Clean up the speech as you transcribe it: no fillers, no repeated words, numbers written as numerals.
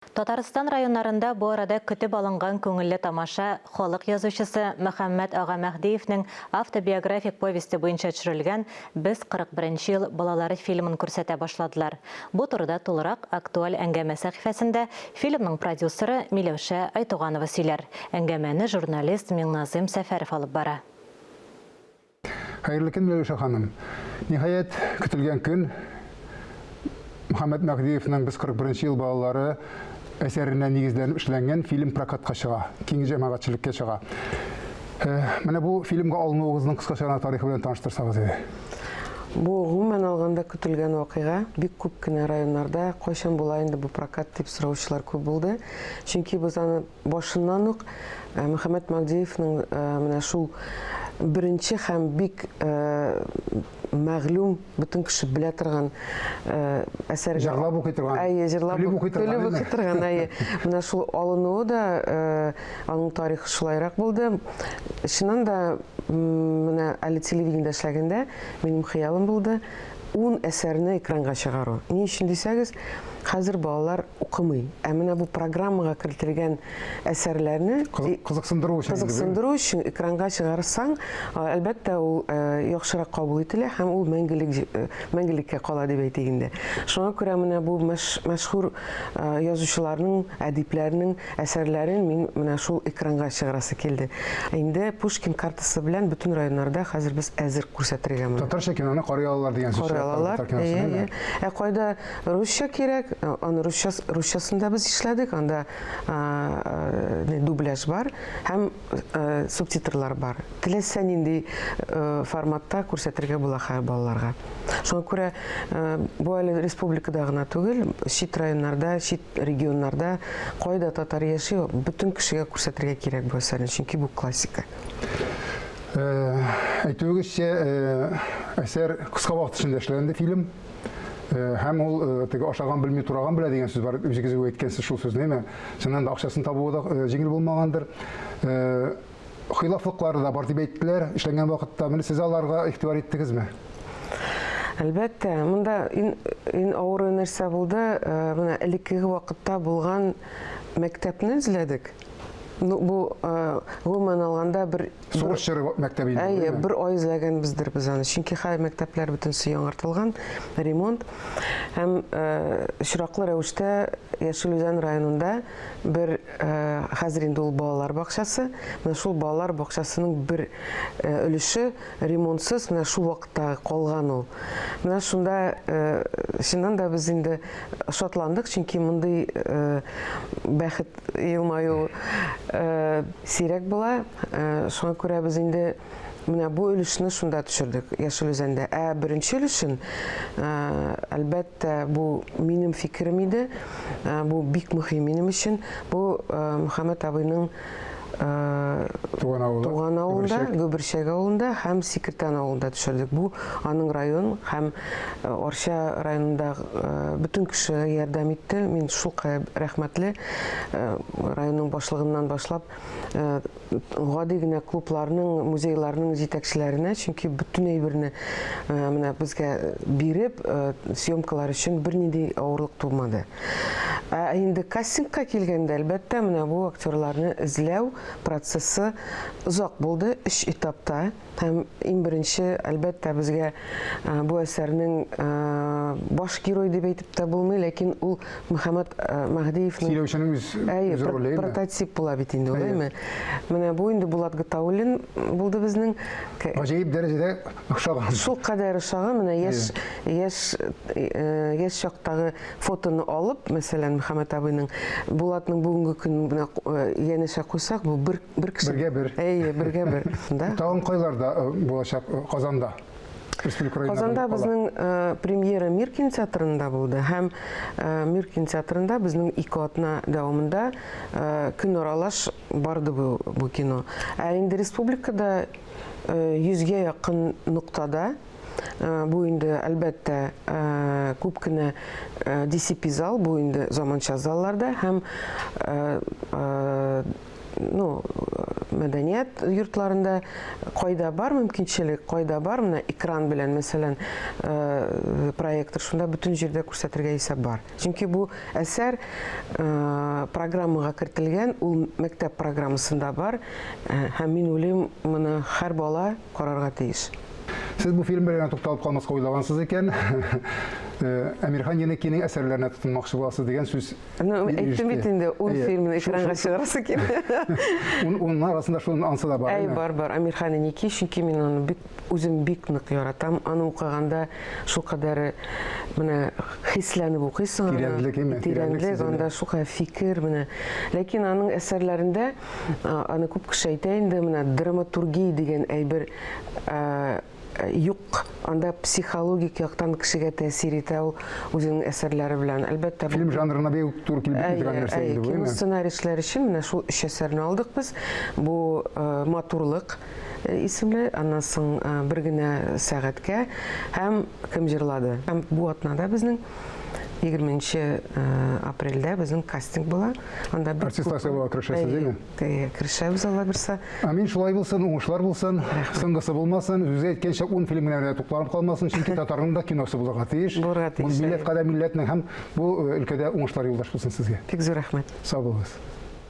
Татарстан районнарында бу арада көтеп алынган күңелле тамаша халык язучысы Мөхәммәт ага Мәһдиевнең автобиографик повесте буенча төшерелгән Без 41 нче ел балалары фильмын күрсәтә башладылар. Бу турыда тулырак Актуаль әңгәмә сәхифәсендә фильмның продюсеры Миләүшә Айтуганова сөйләр. Әңгәмәне журналист Миңназыйм Сәфәров алып бара. Хәерле көн, Миләүшә ханым. Ниһаять, көтелгән көн. Мөхәммәт Мәһдиевның Без 41 ел балалары әсәренә нигезләнеп эшләнгән фильм прокатка чыга, киң җәмәгатьчелеккә чыга. Э, менә бу фильмга алынуыгызның кыскача гына тарихы белән таныштырсагыз иде. Бу гомумән алганда көтелгән вакыйга. Бик күп кенә районнарда кайчан була инде бу прокат дип сораучылар күп булды. Чөнки без аны Башыннан ук Мөхәммәт Магдиевның менә шул беренче һәм бик мәгълүм, бөтен кеше белә торган әсәргә Җырлап укый торган. Әйе, җырлап көлеп укый торган. Көлеп укый торган, әйе. Менә шул алынуы да аның тарихы шулайрак булды. Чыннан да, менә әле телевидениедә эшләгәндә минем хыялым булды ун әсәрне экранга чыгару. Ни өчен дисәгез, хәзер балалар укымый. Ә менә бу программага кертелгән әсәрләрне кызыксындыру өчен кызыксындыру өчен экранга чыгарсаң, әлбәттә, ул яхшырак кабул ителә һәм ул мәңгелек мәңгелеккә кала дип әйтик инде. Шуңа күрә менә бу мәшһүр язучыларның, әдипләрнең әсәрләрен мин менә шул экранга чыгарасы килде. Инде Пушкин картасы белән бөтен районнарда хәзер без әзер күрсәтергә моны. Татарча киноны карый алалар дигән сүз. Карый алалар. Әйе, әйе. Ә кайда русча кирәк, аны русча, русчасын да без эшләдек, анда дубляж бар һәм субтитрлар бар. Теләсә нинди форматта күрсәтергә була хәзер балаларга. Шуңа күрә бу әле республикада гына түгел, чит районнарда, чит регионнарда кайда татар яши, бөтен кешегә күрсәтергә кирәк бу әсәрне, чөнки бу классика. Әйтүегезчә, әсәр кыска вакыт эчендә эшләнде фильм. Һәм ул теге ашаган белми, тураган белә дигән сүз бар. Үзегез үк әйткәнсез шул сүзне, әйме? Чыннан да акчасын табуы да җиңел булмагандыр. Хилафлыклары да бар дип әйттеләр эшләнгән вакытта. Менә сез аларга игътибар иттегезме? Әлбәттә, монда иң, иң авыры нәрсә булды, менә элеккеге вакытта булган мәктәпне эзләдек. Ну, бу, гомумән алганда, бер Сугыш чоры мәктәбе инде. Әйе, бер ай эзләгәнбездер без аны. Чөнки хәзер мәктәпләр бөтенесе яңартылган, ремонт. Һәм очраклы рәвештә Яшел Үзән районында бер хәзер инде ул балалар бакчасы. Менә шул балалар бакчасының бер өлеше ремонтсыз, менә шул вакытта калган ул. Менә шунда чыннан да без инде шатландык, чөнки мондый бәхет елмаю сирәк була. Шуңа күрә без инде менә бу өлешне шунда төшердек, Яшел Үзәндә. Ә беренче өлешен, әлбәттә, бу минем фикерем иде. Бу бик мөһим минем өчен. Бу Мөхәммәт абыйның туган авылы, туган авылында, Гөберчәк авылында һәм Сикертән авылында төшердек. Бу аның район һәм Арча районында бөтен кеше ярдәм итте. Мин шулкадәр рәхмәтле районның башлыгыннан башлап гади генә клубларның, музейларның җитәкчеләренә, чөнки бөтен әйберне менә безгә биреп, съемкалар өчен бернинди авырлык тумады. Ә инде кастингка килгәндә, әлбәттә, менә бу актерларны эзләү процессы озак булды, өч этапта. Һәм иң беренче, әлбәттә, безгә бу әсәрнең баш герой дип әйтеп тә булмый, ләкин ул Мөхәммәт Мәһдиевнең сөйләүченең үз әйе, роле, прототип була бит инде ул, әйеме? Менә бу инде Булат Гатауллин булды безнең. Гаҗәеп дәрәҗәдә ошаган. Шул кадәр ошаган, менә яшь яшь яшь чактагы фотоны алып, мәсәлән, Мөхәммәт абыйның Булатның бүгенге көн менә янәшә куйсак, бу бер Бер кеше. Бергә бер. Әйе, бергә бер. Да. Тагын кайларда э, булачак э, Казанда? Республика Казанда безнең э, премьера Мир кинотеатрында булды һәм Мир кинотеатрында безнең ике атна дәвамында көн аралаш барды бу, бу кино. Ә инде республикада йөзгә якын ноктада бу инде әлбәттә күп кенә DCP зал, бу инде заманча залларда һәм ну, мәдәният йортларында, кайда бар мөмкинчелек, кайда бар менә экран белән, мәсәлән, проектор, шунда бөтен җирдә күрсәтергә исәп бар. Чөнки бу әсәр программага кертелгән, ул мәктәп программасында бар, һәм мин уйлыйм, моны һәр бала карарга тиеш. Сез бу фильм белән генә тукталып калмаска уйлагансыз икән. Әмирхан Еникинең әсәрләренә тотынмакчы буласыз дигән сүз. Ну, әйттем бит инде, ун фильмны экранга чыгарасы килә. Унның арасында шуның ансы да бар. Әй, бар, бар. Әмирхан Еники, чөнки мин аны бик үзем бик нык яратам. Аны укыганда шулкадәр менә хисләнеп укыйсың аны. Тирәнлек, әйме? Тирәнлек, анда шулкадәр фикер менә. Ләкин аның әсәрләрендә аны күп кеше әйтә инде, менә драматургия дигән әйбер юк. Анда психологик яктан кешегә тәэсир итә ул үзенең әсәрләре белән. Әлбәттә, фильм жанрына бик үк туры килеп бетми торган нәрсә инде бу. Кино сценарийчылар өчен менә шул өч әсәрне алдык без. Бу Матурлык исемле, аннан соң Бер генә сәгатькә һәм Кем җырлады. Һәм бу атнада безнең 20 нче апрельдә безнең кастинг була. Анда бик Артистлар сайлауга керешәсез, димме? Әйе, керешәбез, Алла бирсә. Амин, шулай булсын, уңышлар булсын, соңгысы булмасын, үзе әйткәнчә, ун фильм генә тукталып калмасын, чөнки татарның да киносы булырга тиеш. Булырга тиеш. Милләт кадәр милләтнең һәм бу өлкәдә уңышлар юлдаш булсын сезгә. Бик зур рәхмәт. Сау булыгыз.